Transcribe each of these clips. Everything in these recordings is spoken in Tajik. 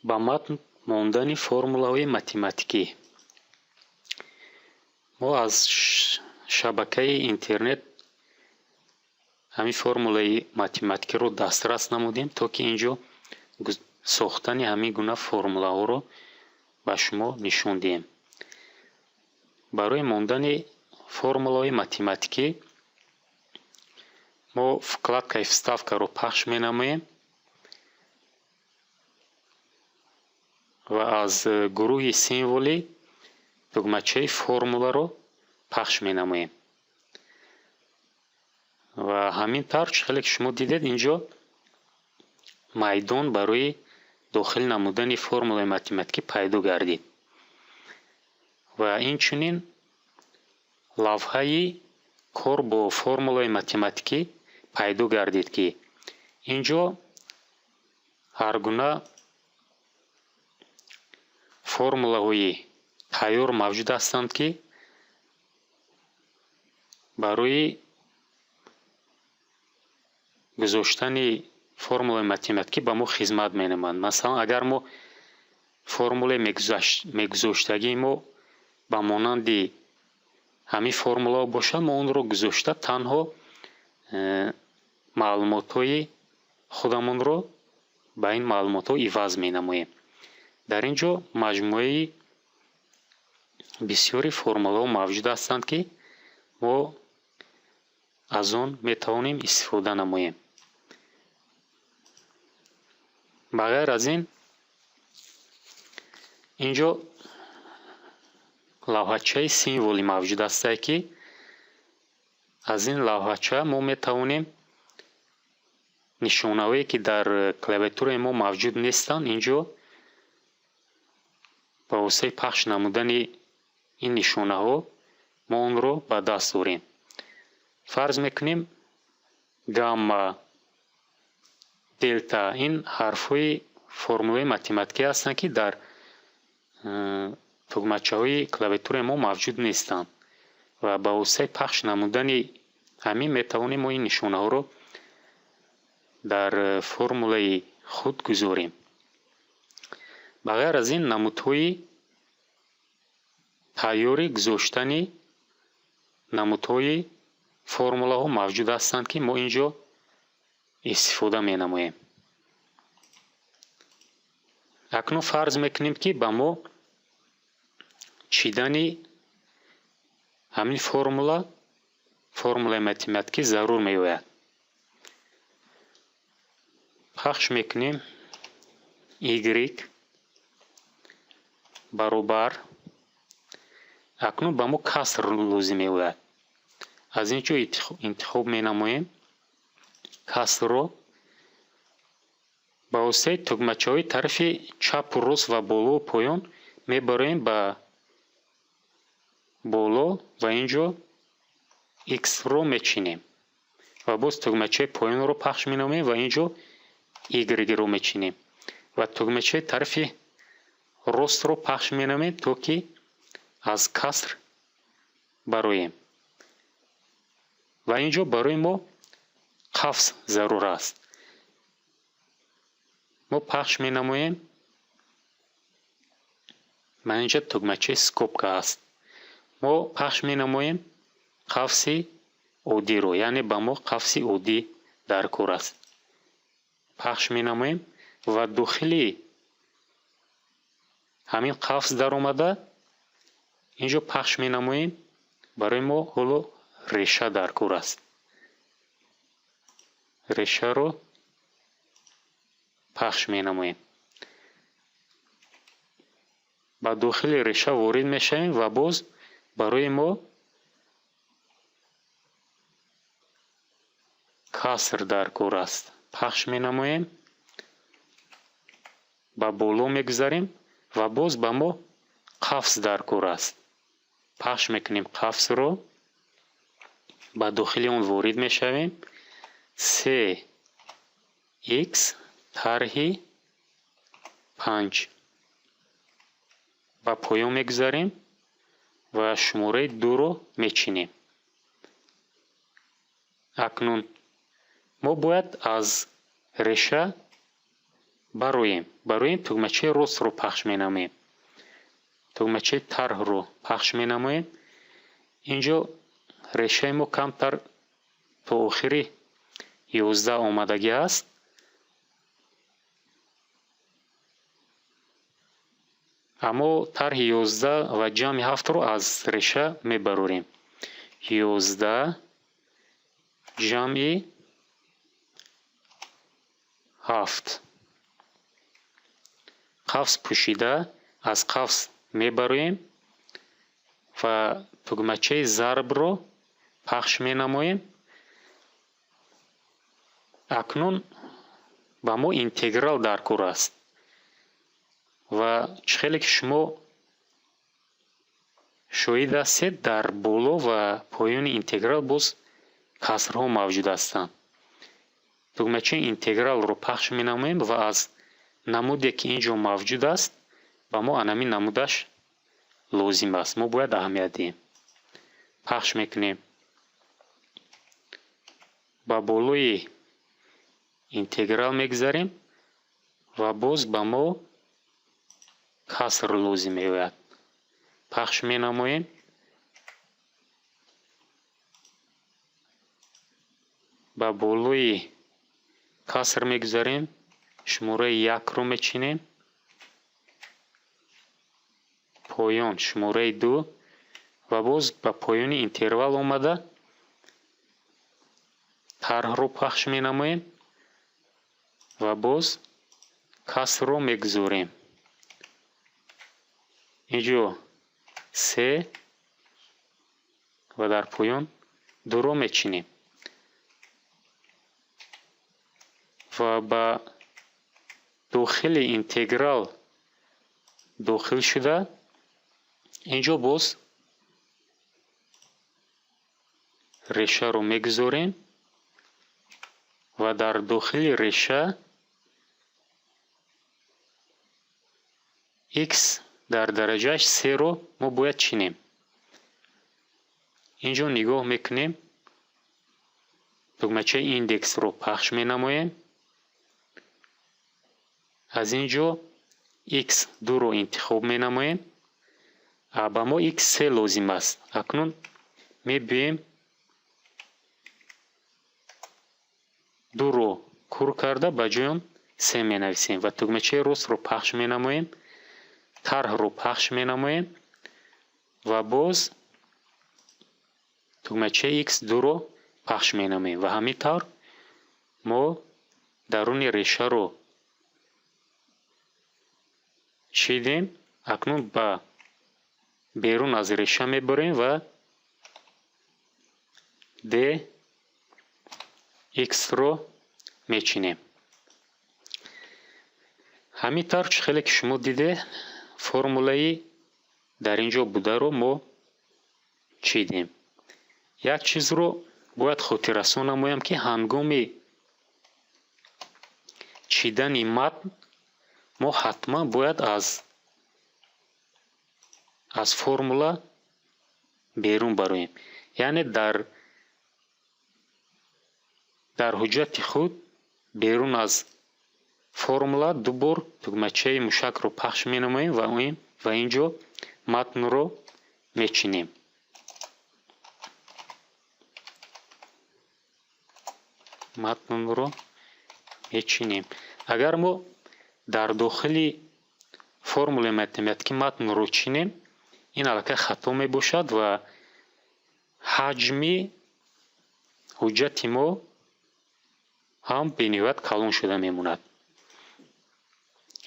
Ба матн мондани формулаҳои математикӣ. Мо аз шабакаи интернет ҳамин формулаи математикиро дастрас намудем, то ки ин ҷо сохтани ҳамин гуна формулаҳоро ба шумо нишон диҳем. Барои мондани формулаҳои математикӣ мо вкладкаи «Вставкаро» пахш менамоем ва аз гурӯҳи символӣ тугмачаи «Формуларо» пахш менамоем. Ва ҳамин тавр, чӣ хеле ки шумо дидед, ин ҷо майдон барои дохил намудани формулаи математикӣ пайдо гардид. Ва инчунин лавҳаи кор бо формулаи математикӣ пайдо гардид, ки ин ҷо ҳар гуна формулаҳои тайёр мавҷуд ҳастанд, ки барои гузоштани формулаи математикӣ ба мо хизмат менамоянд. Масалан, агар мо формулаи мегузоштагии мо ба монанди ҳамин формулаҳо бошад, мо онро гузошта, танҳо маълумотҳои худамонро ба ин маълумотҳо иваз менамоем. Дар ин ҷо маҷмӯаи бисёри формулаҳо мавҷуд ҳастанд, ки мо аз он метавонем истифода намоем. Ба ғайр аз ин, ин ҷо лавҳачаи символӣ мавҷуд ҳастае, ки аз ин лавҳача мо метавонем нишонаҳое, ки дар клавиатураи мо мавҷуд нестанд, ин ҷо ба воситаи пахш намудани ин нишонаҳо мо онро ба даст дорем. Фарз мекунем, гамма, делта — ин ҳарфҳои формулаи математикӣ ҳастанд, ки дар тугмачаҳои клавиатураи мо мавҷуд нестанд, ва ба воситаи пахш намудани ҳамин метавонем мо ин нишонаҳоро дар формулаи худ гузорем. Ба ғайр аз ин, намудҳои тайёри гузоштани намудҳои формулаҳо мавҷуд ҳастанд, ки мо ин ҷо истифода менамоем. Акнун фарз мекунем, ки ба мо чидани ҳамин формулаи математикӣ зарур меояд. Пахш мекунем y баробар. Акнун ба мо каср лозим меояд. Аз ин ҷо интихоб менамоем касрро. Ба воситаи тугмачаҳои тарафи чапу рост ва болову поён мебароем ба боло ва ин ҷо x-ро мечинем ва боз тугмачаи поёнро пахш менамоем ва ин ҷо y-ро мечинем ва тугмачаи тарафи ростро пахш менамоем, то ки аз каср бароем. Ва ин ҷо барои мо қафс зарур аст. Мо пахш менамоем, ман ин ҷо тугмачаи скобка аст, мо пахш менамоем қафси оддиро, яъне ба мо қафси оддӣ дар кор аст. Пахш менамоем ва дохили ҳамин қафс даромада, ин ҷо пахш менамоем, барои мо ҳоло реша дар кор аст. Решаро пахш менамоем. Ба дохили реша ворид мешавем ва боз барои мо каср дар кор аст. Пахш менамоем, ба боло мегузарем ва боз ба мо қафс дар кор аст. Пахш мекунем қафсро, ба дохили он ворид мешавем. Се икс тарҳи 5, ба поён мегузарем ва шумораи 2-ро мечинем. Акнун мо бояд аз реша Бароем. Бароем тугмачаи ростро пахш менамоем. Тугмачаи тарҳро пахш менамоем. Инҷо решаи мо камтар то охири 11 омадагӣ аст. Аммо тарҳи 11 ва ҷамъи 7-ро аз реша мебарорем. 11 ҷамъи 7. Қавс пӯшида аз қавс мебароем ва тугмачаи зарбро пахш менамоем. Акнун ба мо интеграл даркор аст. Ва чӣ хеле ки шумо шоҳид ҳастед, дар боло ва поёни интеграл боз касрҳо мавҷуд ҳастанд. Тугмачаи интегралро пахш менамоем ва аз намуде ки ин ҷо мавҷуд аст, ба мо анамин намудаш лозим аст. Мо бояд аҳамият диҳем. Пахш мекунем. Ба болои интеграл мегузарем ва боз ба мо каср лозим меояд. Пахш менамоем. Ба болои каср мегузарем. Шумораи 1-ро мечинем. Поён шумораи 2 ва боз ба поёни интервал омада тарҳро пахш менамоем ва боз касрро мегузорем. Инҷо 3 ва дар поён 2-ро мечинем. Ва ба дохили интеграл дохил шуда инҷо боз решаро мегузорем ва дар дохили реша x дар дараҷааш 3-ро мо бояд чинем. Инҷо нигоҳ мекунем, тугмачаи индексро пахш менамоем. Аз инҷо x 2-ро интихоб менамоем. Ба мо x 3 лозим аст. Акнун мебиёем 2-ро кур карда ба ҷои он 3 менависем ва тугмачаи ростро пахш менамоем, тарҳро пахш менамоем ва боз тугмачаи x 2-ро пахш менамоем ва ҳамин тавр мо даруни решаро чидем. Акнун ба берун аз реша мебарем ва d x-ро мечинем. Ҳамин тавр чӣ хеле ки шумо диде, формулаи дар ин ҷо бударо мо чидем. Як чизро бояд хотиррасон намоям, ки ҳангоми чидани матн мо ҳатман бояд аз формула берун бароем. Яъне дар ҳуҷҷати худ берун аз формула ду бор тугмачаи мушакро пахш менамоем ва ин ҷо матнро мечинем. Матнро мечинем. Агар мо дар дохили формулаи математикӣ матнро чинем, ин аллакай хато мебошад ва ҳаҷми ҳуҷҷати мо ҳам бениҳоят калон шуда мемонад.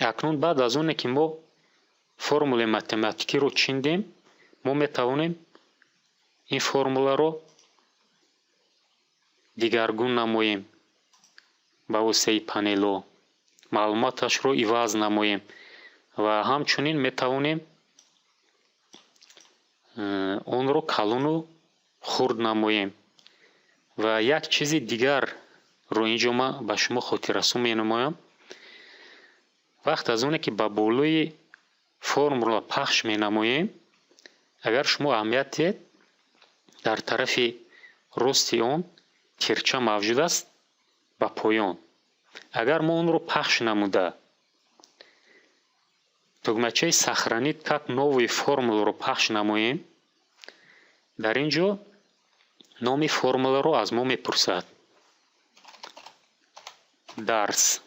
Акнун баъд аз оне ки мо формулаи математикиро чиндем, мо метавонем ин формуларо дигаргун намоем ба воситаи панелҳо, маълумоташро иваз намоем ва ҳамчунин метавонем онро калону хурд намоем. Ва як чизи дигарро инҷо ман ба шумо хотиррасон менамоям. Вақт аз оне ки ба болои формула пахш менамоем, агар шумо аҳамият диҳед, дар тарафи рости он тирча мавҷуд аст ба поён. Агар мо онро пахш намуда Тугмачаи «Сохранить как новую формулу» ро пахш намоем, дар ин ҷо номи формуларо аз мо мепурсад. Дарс.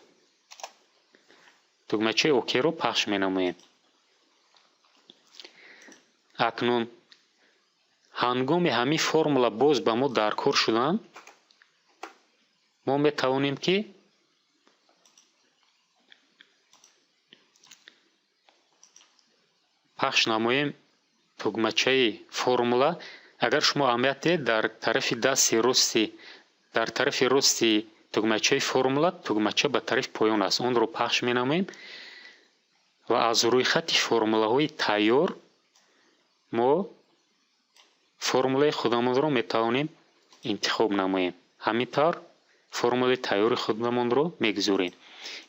Тугмачаи «Окей»ро пахш менамоем. Акнун ҳангоми ҳамин формула боз ба мо даркор шудан, мо метавонем, ки пахш намоем тугмачаи «Формула». Агар шумо аҳамият диҳед, дар тарафи дасти рости, дар тарафи рости тугмачаи «Формула» тугмача ба тарафи поён аст. Онро пахш менамоем ва аз рӯйхати формулаҳои тайёр мо формулаи худамонро метавонем интихоб намоем. Ҳамин тавр формулаи тайёри худамонро мегузорем.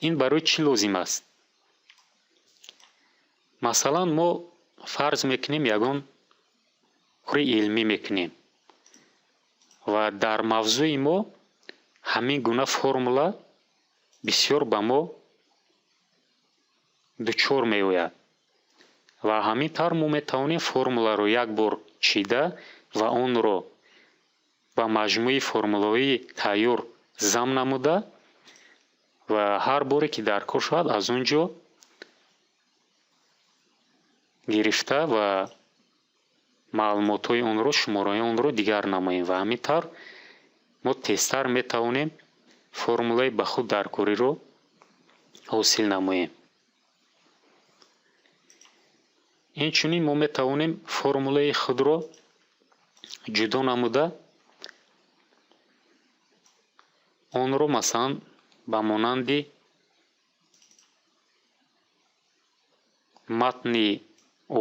Ин барои чӣ лозим аст? Масалан, мо фарз мекунем, ягон кори илмӣ мекунем ва дар мавзӯи мо ҳамин гуна формула бисёр ба мо дучор меояд ва ҳамин тавр мо метавонем формуларо як бор чида ва онро ба маҷмӯи формулаҳои тайёр зам намуда ва ҳар боре ки даркор шавад, аз он ҷо гирифта ва маълумотҳои онро, шумораҳои онро дигар намоем ва ҳамин тавр мо тезтар метавонем формулаи ба худ даркориро ҳосил намоем. Инчунин мо метавонем формулаи худро ҷудо намуда, онро, масалан, ба монанди матни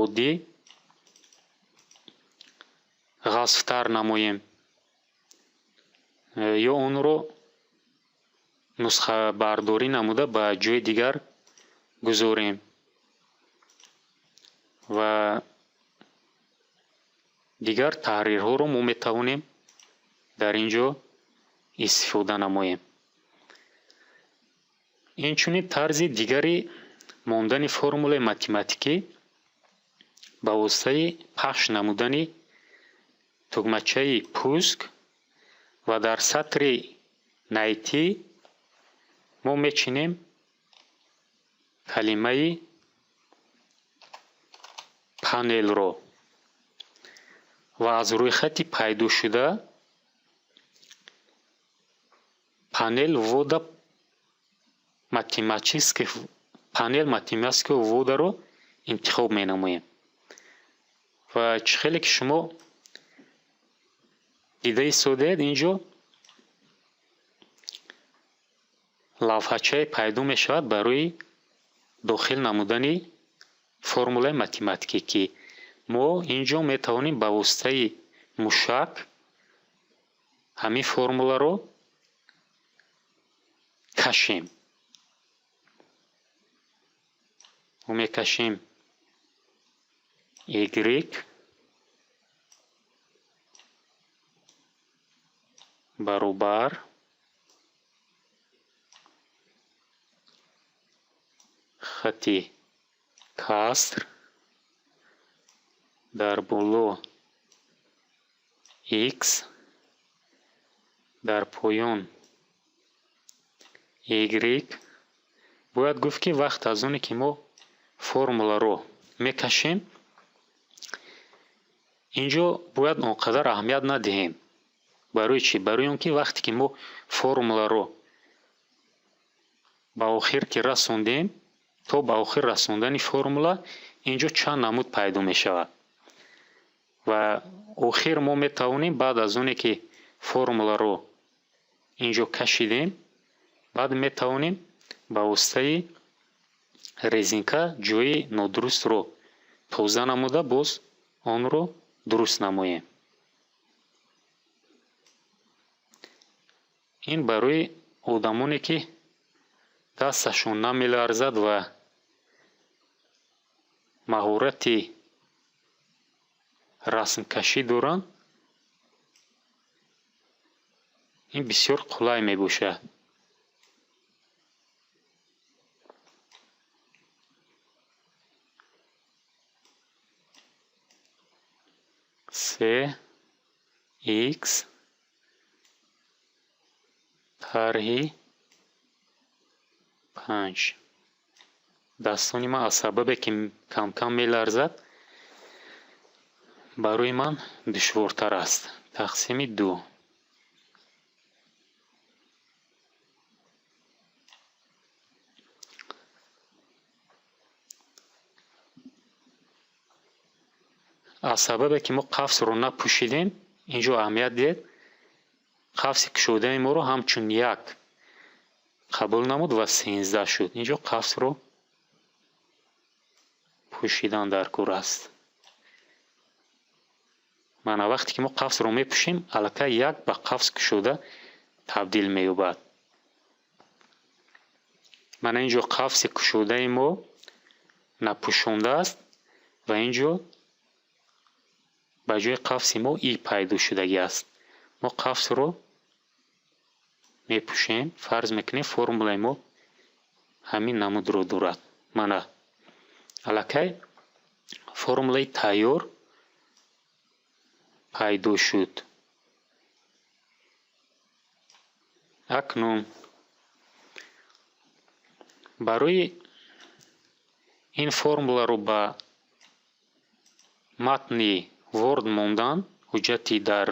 оддӣ ғафзтар намоем ё онро нусхабардорӣ намуда ба ҷои дигар гузорем ва дигар таҳрирҳоро мо метавонем дар ин ҷо истифода намоем. Инчунин тарзи дигари мондани формулаи математикӣ ба воситаи пахш намудани тугмачаи «Пуск» ва дар сатри «Найти» мо мечинем калимаи «Панелро» ва аз рӯйхати пайдошуда «Панель ввода математических», «Панель математического ввода» ро интихоб менамоем. Ва чӣ хеле ки шумо дида истодаед, ин ҷо лавҳачае пайдо мешавад барои дохил намудани формулаи математикӣ, ки мо ин ҷо метавонем ба воситаи мушак ҳамин формуларо кашем. Мо мекашем y баробар хати каср дар боло x, дар поён y. Бояд гуфт, ки вақт аз оне ки мо формуларо мекашем, ин ҷо бояд он қадар аҳамият надиҳем. Барои чӣ? Барои он ки вақте ки мо формуларо ба охир ки расондем, то ба охир расондани формула ин ҷо чанд намуд пайдо мешавад ва охир мо метавонем баъд аз оне ки формуларо ин ҷо кашидем, баъд метавонем ба воситаи резинка ҷои нодурустро тоза намуда, боз онро дуруст намоем. Ин барои одамоне, ки дасташон намеларзад ва маҳорати расмкашӣ доранд, ин бисёр қулай мебошад. 3 x тарҳи 5. Дастони ман аз сабабе ки камкам меларзад, барои ман душвортар аст. Тақсими 2. Аз сабабе ки мо қафсро напӯшидем, инҷо аҳамият диҳед, қафси кушодаи моро ҳамчун 1 қабул намуд ва 13 шуд. Инҷо қафсро пӯшидан дар кор аст. Мана вақте ки мо қафсро мепӯшем, аллакай 1 ба қафс кушода табдил меёбад. Мана инҷо қафси кушодаи мо напӯшондааст ва инҷо ба ҷои қафси мо и пайдо шудагӣ аст. Мо қафсро мепӯшем, фарз мекунем формулаи мо ҳамин намудро дорад. Мана аллакай формулаи тайёр пайдо шуд. Акнун барои ин формуларо ба матни Word мондан, ҳуҷҷати дар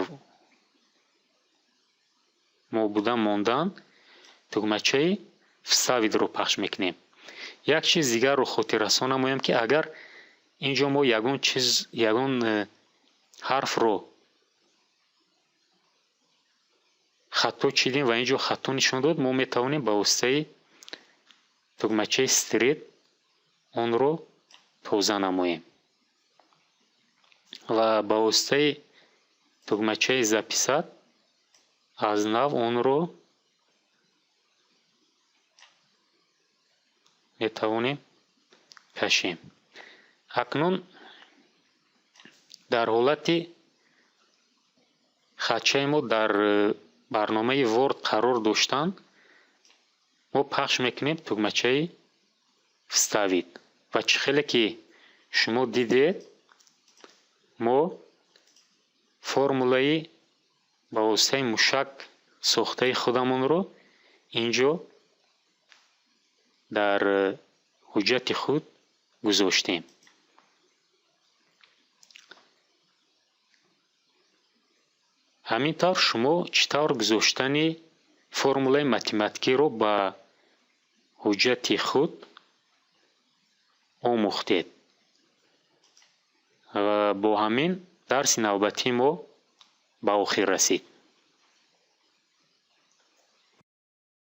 мо буда мондан, тугмачаи вставить-ро пахш мекунем. Як чиз дигарро хотиррасон намоям, ки агар инҷо мо ягон чиз, ягон ҳарфро хато чидем ва инҷо хато нишон дод, мо метавонем ба воситаи тугмачаи стереть онро тоза намоем ва ба воситаи тугмачаи записать аз нав онро метавонем кашем. Акнун дар ҳолати хатчаи мо дар барномаи Word қарор доштан, мо пахш мекунем тугмачаи вставить ва чӣ хеле ки шумо дидед, мо формулаи ба воситаи мушак сохтаи худамонро инҷо дар ҳуҷҷати худ гузоштем. Ҳамин тавр шумо чӣ тавр гузоштани формулаи математикиро ба ҳуҷҷати худ омӯхтед. Ва бо ҳамин дарси навбатии мо ба охир расид.